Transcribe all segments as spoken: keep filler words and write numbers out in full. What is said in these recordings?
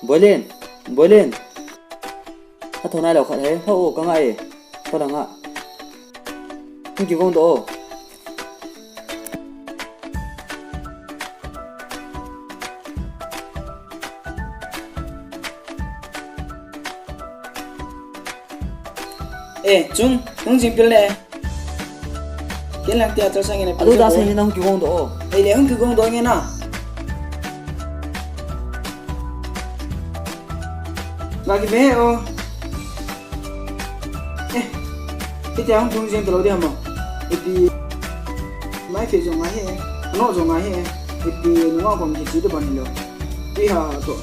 Boilen, Boilen. Atho nailou khat he, tho o, ka ngai e. Ka dang a. Hung kigong doh o. Eh, Chung, hung jing pil le. Ken lang tia chol sang nge na. Adu da sang nge na hung kigong doh o. Ei le hung kigong doh nge na. Lagi me o. Eh, tia hung kigong jing talou di ham o. Ipi. Mai fe jong ngai he. Ano jong ngai he. Ipi nunga kom kichi de ban lo. Ti ha to.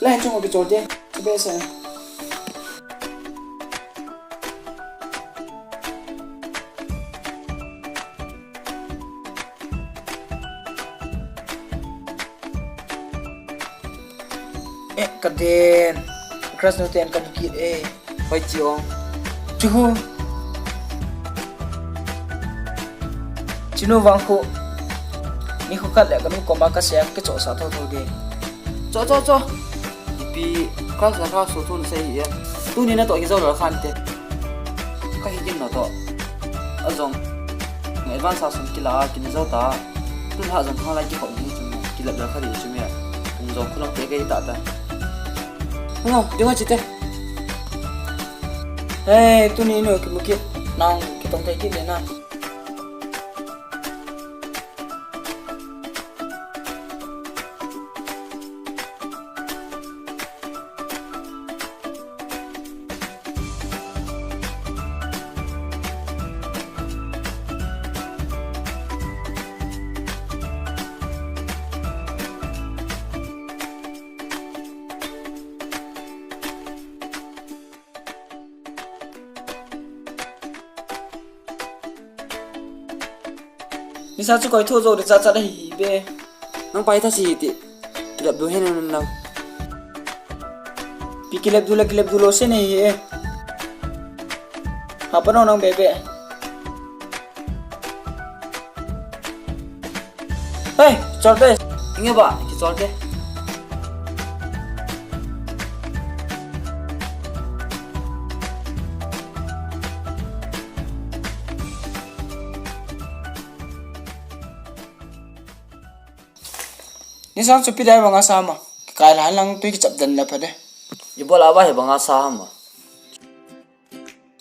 Lai chung obi chol te. Be sa. Eh, ka den. Crush nu ten ka mu kit e. Hoi chi ong. Chu hu. Chinu vang khu. Ni khu kat le ka nu koma ka se ka cho sa tho tho de. Cho, cho, cho. Ipi, ka sa ka so thun sei hi e. Tuni na to ki zo lo khan te. Ka hi kin no to. A jong. Ngai advance sa sun kila, kin zo ta. Tun ha jong kha lai ki khom ni chu. Ki lap da kha di chu me. Kin zo khu long te ke ta ta. Ngo, di ngo chi te. Hey, tuni no ki mu ki. Nang ki tong te ki le na. Nisa chu koi thu jo de cha cha da hi be. Nang pai tha si ti. Ki lap du hen nang. Pi ki lap du la ki lap du lo se nei he. Ha pa no nang be be. Hey, chol te. Inge ba, ki chol te. Ni sang chu pi dai banga sa ma. Kai la lang tu ki chap den la pa de. I bol a ba he banga sa ma.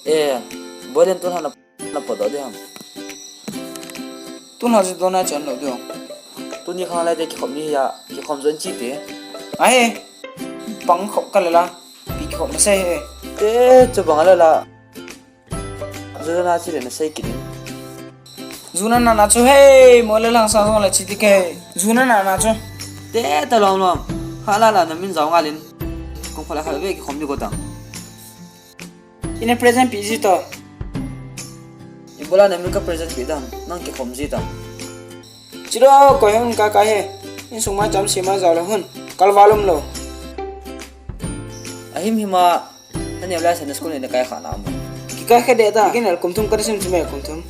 Eh, Boilen tun hana na podoh di ham. Tun ha ji dona chan lo di ham. Tuni khang lai te kikhom ni ya, kikhom jon chi te. Ahe, pang khom ka le la, pi kikhom na se he. Te chu bang la la. Juna chi le na sei kidin. Juna na na chu he, mo le lang sa la chi ti ke. Juna na na chu. Te ta lom lom. Ha la la na min jao nga lin. Kong phala khala ve kikhom ni ko tang. Ina present pi ji to. Ibola na min ka present pi dam, nang kikhom ji dam. Chiro ko hun ka ka he. Insung ma cham si ma jao la hun. Kal valum lo. Ahim hima, ani lai Sunday school ni kai kha na mo. Ki kai kha de ta. Kin al kum thum ka sim si me kum thum.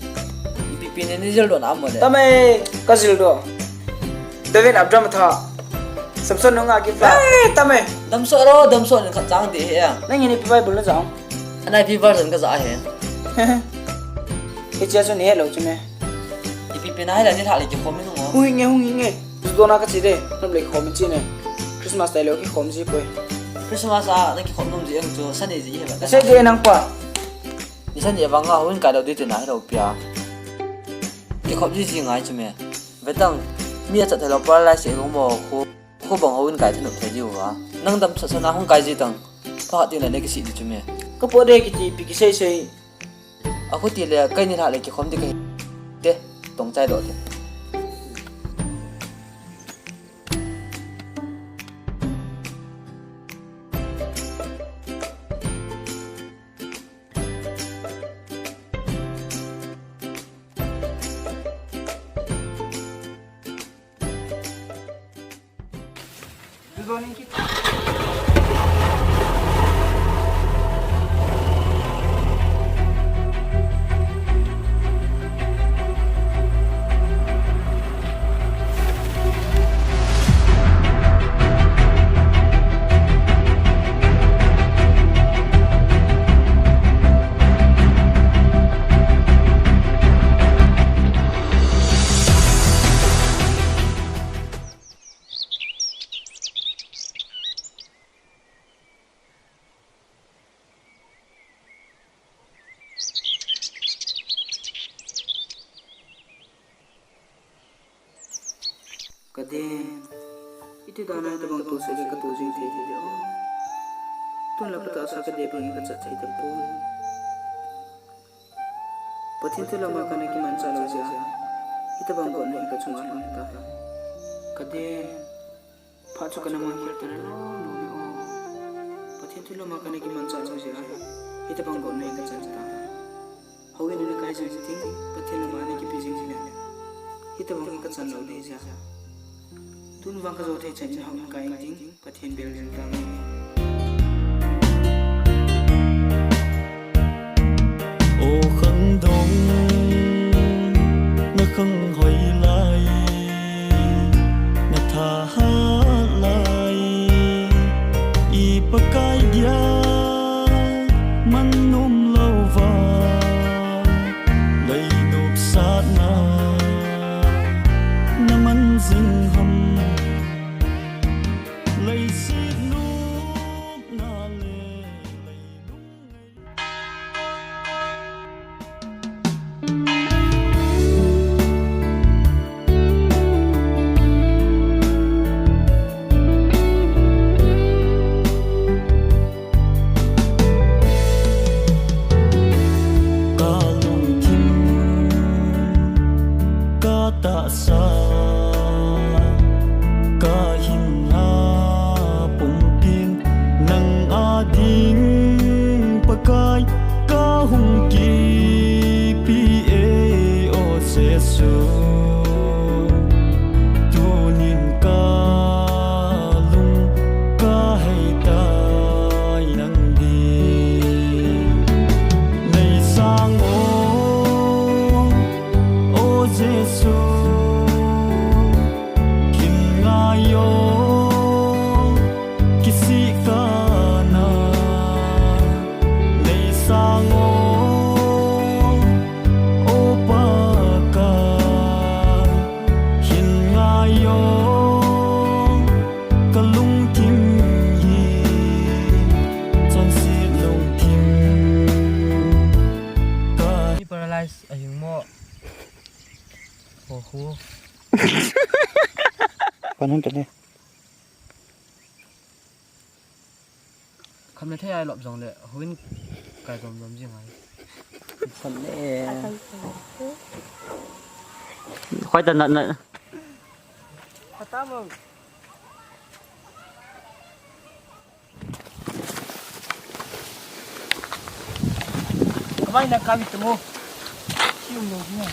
Ipi pi ni ni jil do na mo de. Tame ka jil do. David Abram tha. Samson nunga ki fa. Eh, tame. Damso ro, damso ni khat chang ti he ya. Nang ni pi Bible na jang. Ana pi version ka ja he. Hiche chu ni he lo chu me. Ipi pi na he la ni tha le kikhom ni ngo. Hung nge, hung nge. Dona ka chi de. Nam le kikhom chi ne. Christmas tai lo kikhom ji poi. Christmas a na kikhom nom ji ang chu Sunday ji he ba. Sunday nang pa. Ni Sunday vang a hun ka lo di te na he lo pia. Kikhom ji ji ngai chu me. Vetang, mi a chat thei lou pa lai se mo khu, khu bang hou in kai thanu thei diu va. Nang dam sa sa na hung kai ji tang. Pha ti na le ki si di chu me. Ka po de ki ti pi ki sei sei. A khu ti le kai ni la le kikhom di kai. Te, tong chai do te. Ka den, iti dan a hitabang toh seh le ka toh jing thei hile o. Tun la ka tahsa ka deh bang in ka chat thei tapon. Pathen thu lama kana kimanchah lou jeh a, hitabang gotna hi ka chunga alhung tai. Ka den, phat chu kana mang khel ta lou lou e o. Pathen thu lama kana kimanchah lou jeh a, hitabang gotna hi ka chan tai. Houin a na kai jing ding, Pathen lama na kipe jing le, hitabang hi ka chan lou ding jeh a. Tun vang ka jo thei chan in houin kai ding, Pathen bel jing tange. O khangdong, na khang hoi lai, na tha hat lai, i Pakai dia man nom lou va, lei nopsahna na man jing ham, leiset nopna le lei Ka lungthim, ka tahsa, ka hinna pumpin nang a ding Pakai ka hung kipe e o Jesu. Tunin ka lung ka hei tai nang ding. Nei sang o, o Jesu, kin ngai o, kisih kana nei sang o, o Pakai, kin ngai o, ka lungthim hi, chonset lungthim ka. Paralyze ahing mo. Ho ho. Panun tele. Khamna thei a lop jong le, houin kai jom jom jing ai. San le. Khoi ta na na. Khata mo. Kamai na kami tumo. Sium lo mo.